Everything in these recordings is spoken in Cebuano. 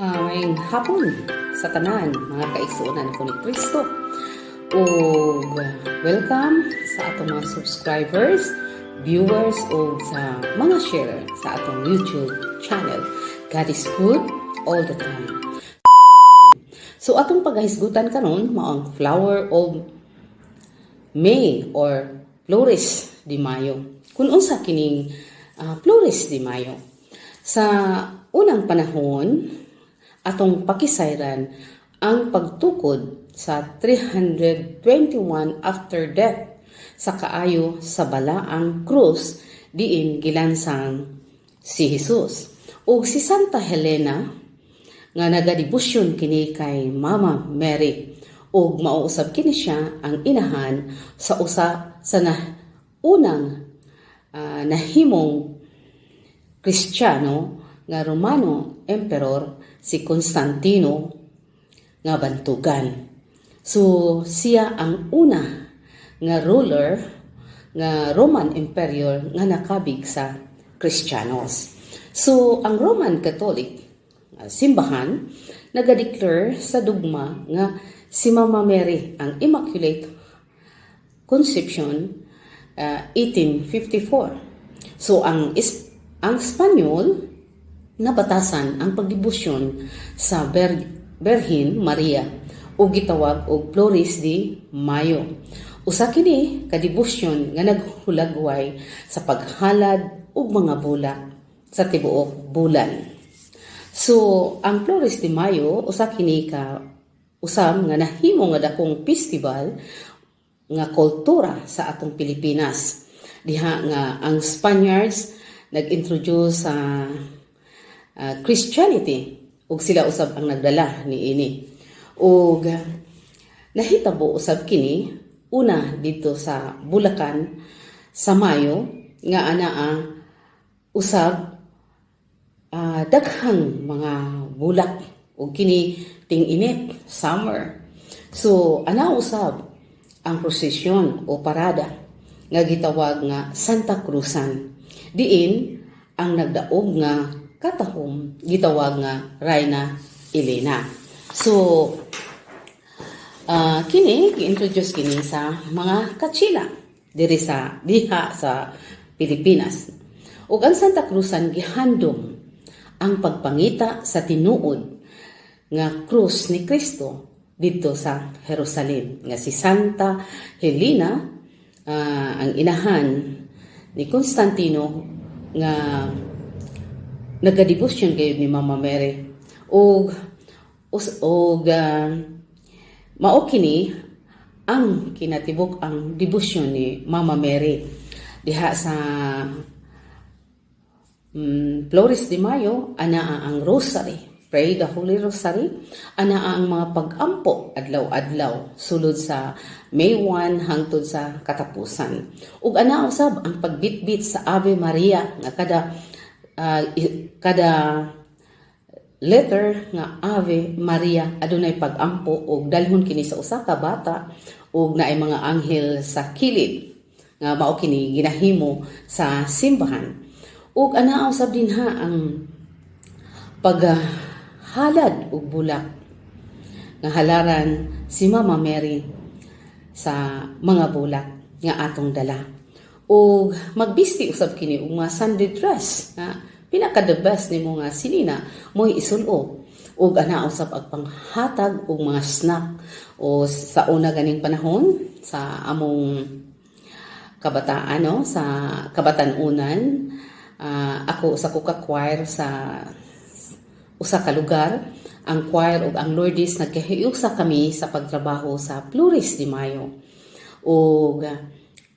Maayong hapon sa tanan, mga kaigsuonan ko ni Kristo. Ug welcome sa atong mga subscribers, viewers ug sa mga sharer sa atong YouTube channel. God is good all the time. So atong paghahisgutan karon mao ang Flower of May or Flores de Mayo. Kung unsa kining Flores de Mayo. Sa unang panahon, atong pakisayran ang pagtukod sa 321 after death sa kaayo sa balaang krus diin gilansang si Jesus. Ug si Santa Helena nga nagadebosyon kini kay Mama Mary ug mao usab kini siya ang inahan sa usa sa na unang nahimong Kristiyano nga Romano Emperor, si Constantino nga bantugan. So siya ang una nga ruler nga Roman Emperor nga nakabig sa Kristiyanos. So ang Roman Catholic simbahan naga-declare sa dugma nga si Mama Mary ang Immaculate Conception 1854. So ang Espanyol nabatasan ang pagdebosyon sa Berhin Maria o gitawag og Flores de Mayo. Usa kini ka debosyon nga naghulagway sa paghalad og mga bulak sa tibuok bulan. So, ang Flores de Mayo usa kini ka usam nga nahimo nga dakong festival nga kultura sa atong Pilipinas. Diha nga ang Spaniards nag-introduce sa Christianity ug sila usab ang nagdala niini. Ug nahitabo usab kini una dito sa Bulacan sa Mayo nga anaa usab daghang mga bulak ug kini ting-init, summer. So ana usab ang prosesyon o parada nga gitawag nga Santa Cruzan. Diin ang nagdaog nga katahom gitawag nga Reyna Elena. So kini gi-introduce kini sa mga Katsila diri sa diha sa Pilipinas. Ug ang Santa Cruzan gihandom ang pagpangita sa tinuod nga krus ni Kristo didto sa Jerusalem nga si Santa Helena, ang inahan ni Constantino nga nagadebosyon gayud ni Mama Mary ug mao kini ang kinatibuk ang debosyon ni Mama Mary diha sa Flores de Mayo. Anaa ang rosary, pray the Holy Rosary, anaa ang mga pag-ampo adlaw-adlaw sulod sa May 1 hangtod sa katapusan ug ana usab ang pagbitbit sa Ave Maria nga kada letter nga Ave Maria adunay pag-ampo ug dalhon kini sa usa ka bata ug naay mga anghel sa kilid nga mao kini ginahimo sa simbahan. Ug ana usab dinha ang paghalad og bulak nga halaran si Mama Mary sa mga bulak nga atong dala ug magbisti usab kini og mga Sunday dress nga pinaka the best nimo nga sinina mo'y isulo ug ana usab ang panghatag og mga snack. O sa una ganing panahon sa among kabataan, no, sa kabatanunan, ako usa ko ka choir sa usa ka lugar. Ang choir ug ang Lourdes, nagkahiusa kami sa pagtrabaho sa Flores de Mayo ug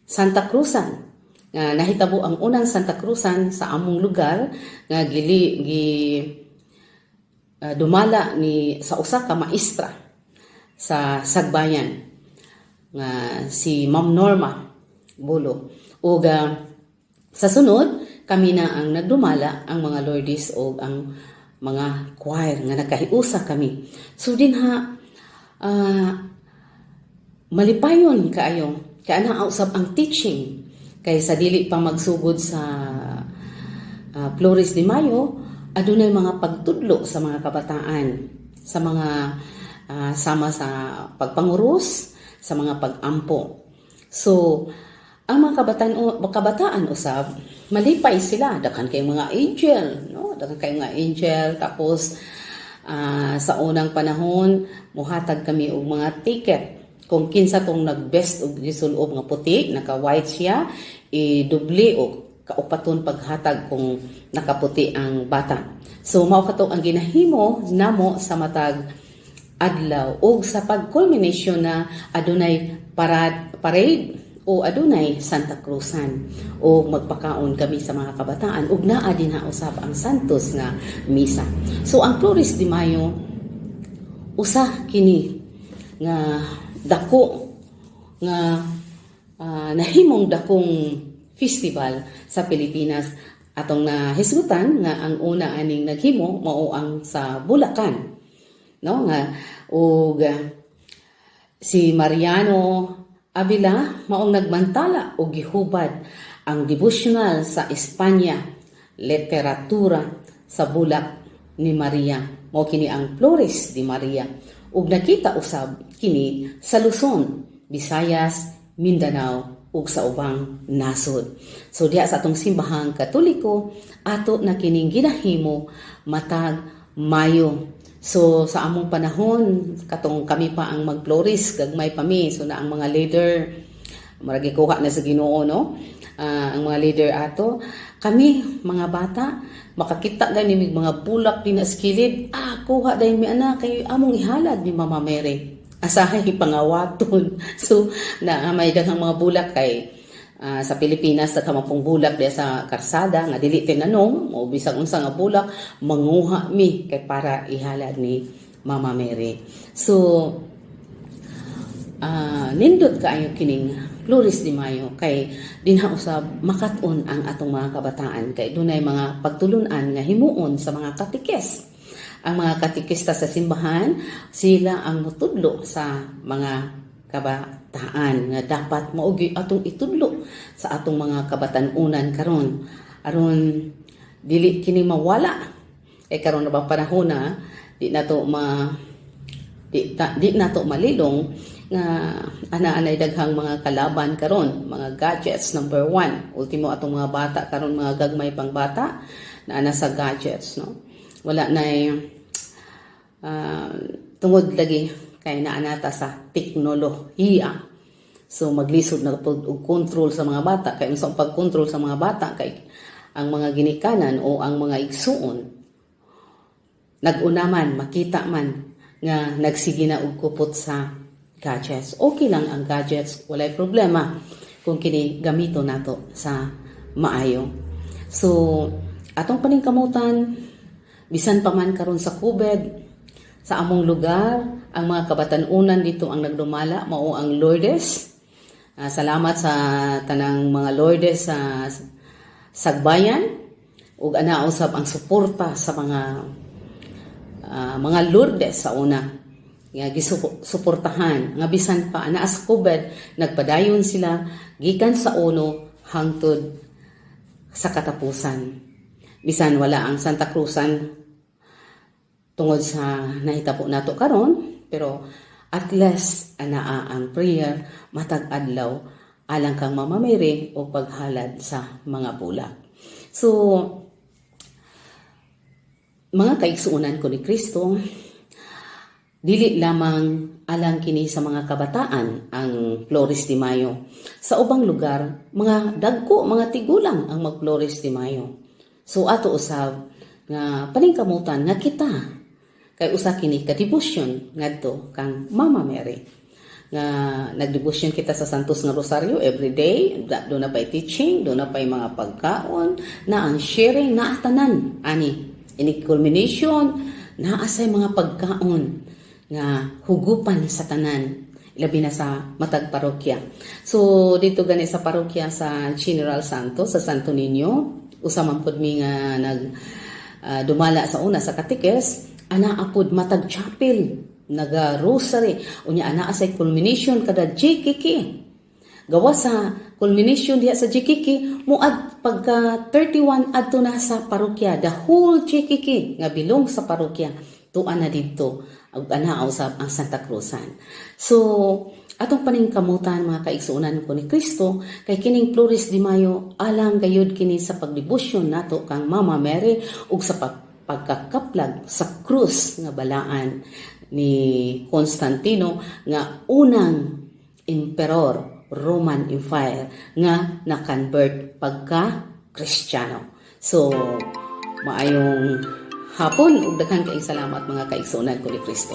Santa Cruzan nga nahitabo ang unang Santa Cruzan sa among lugar nga gili gi dumala ni sa usa ka maestra sa Sagbayan nga si Ma'am Norma Bulo. Ug sa sunod kami na ang nagdumala, ang mga Lourdes ug ang mga choir nga nagkahiusa kami. So dinha malipayon kaayo kay ana usab ang teaching kay sa dili pa magsugod sa Flores de Mayo. Adunay mga pagtudlo sa mga kabataan sa mga sama sa pagpanguros, sa mga pagampo. So, ang mga kabataan usab malipay sila, daghan kay mga angel, no? Daghan kay mga angel. Tapos sa unang panahon muhatag kami og mga ticket kung kinsa tong nag-best og gisulob nga puti, naka-white siya, i-doble og kaupaton paghatag kung nakaputi ang bata. So mao kato ang ginahimo namo sa matag adlaw ug sa pag-culmination na adunay parade o adunay Santa Cruzan o magpakaon kami sa mga kabataan ug naa din na usab ang Santos nga misa. So ang Flores de Mayo, usa kini nga dako nga nahimong dakong festival sa Pilipinas. Atong nahisgutan nga ang una aning naghimo mao ang sa Bulacan, no, nga ug si Mariano Avila maong nagmantala og gihubad ang devotional sa Espanya literatura sa bulak ni Maria. Mao kini ang Flores de Maria ug nakita usab kini sa Luzon, Visayas, Mindanao ug sa ubang nasod. So diha sa atong simbahang Katoliko, ato na kining ginahimo matag Mayo. So sa among panahon katong kami pa ang magflores, gagmay pa mi. So na ang mga leader, maragi kuha na sa Ginoo, no? Ang mga leader ato, kami mga bata makakita gani mig mga bulak din sa kilid, kuha dahil mi ana kay among ihalad ni Mama Mary. Asahay pangawaton. So na may daghang mga bulak kay sa Pilipinas daghan man pong bulak diya sa karsada nga dili tinanom o bisag unsa nga bulak, manguha mi kay para ihalad ni Mama Mary. So nindot kaayo kining Flores de Mayo kay dinha usab makat-on ang atong mga kabataan kay dunay mga pagtulunan nga himuon sa mga katikes. Ang mga katikista sa simbahan, sila ang mutudlo sa mga kabataan nga dapat mao gyud atong itudlo sa atong mga kabatan-unan karon aron dili kini mawala. Eh karon na ba panahon na di nato malilong nga ana-anay daghang mga kalaban karon, mga gadgets number one. Ultimo atong mga bata karon, mga gagmay pang bata na ana sa gadgets, no? Wala na tungod lagi kay naanata sa teknolohiya. So maglisod na pud og control sa mga bata kay unsa ang pag-control sa mga bata kay ang mga ginikanan o ang mga igsuon nag-una man, makita man nga nagsige na og kupot sa gadgets. Okay lang ang gadgets, walay problema kung kini gamito nato sa maayo. So, atong paningkamutan, bisan pa man karon sa COVID, sa among lugar, ang mga kabatanunan dito ang nagdumala, mao ang Lourdes. Salamat sa tanang mga Lourdes sa Sagbayan ug ana usab ang suporta sa mga Lourdes sa una nga gisuportahan nga bisan pa ana sa COVID, nagpadayon sila gikan sa uno hangtod sa katapusan, bisan wala ang Santa Cruzan tungod sa nahitabo nato karon. Pero at least anaa ang prayer matag adlaw alang kang Mama Mary o paghalad sa mga bulak. So mga kaigsuonan ko ni Kristo, dili lamang alang kini sa mga kabataan ang Flores de Mayo. Sa ubang lugar, mga dagko, mga tigulang ang mag Flores de Mayo. So ato usab nga paningkamutan nga kita kay usa kini ka devotion ngadto kang Mama Mary nga nagdebosyon kita sa Santos nga Rosario every day. Do na pa'y teaching, do na pa'y mga pagkaon, na ang sharing na tanan ani ini culmination, naa say mga pagkaon nga hugupan sa tanan, labi na sa matag parokya. So dito gani sa parokya sa General Santos, sa Santo Niño, usa man pud mi nga nag dumala sa una sa katikes. Ana apod matag chapel naga rosary. Unya ana say culmination kada JKK. Gawa sa culmination diha sa JKK, muadto Pagka 31, adto na sa parokya, the whole GKK nga bilong sa parokya, tuan na didto ug ana usab ang Santa Cruzan. So atong paningkamutan, mga kaigsuonan ko ni Kristo, kay kining Flores de Mayo, alang gayud kini sa pagdebosyon nato kang Mama Mary ug sa pagkakaplag sa krus nga balaan ni Constantino nga unang emperor, Roman Empire, nga na-convert pagka Kristiyano. So maayong hapon ug daghan kaayong salamat, mga kaigsuonan ko ni Kristo.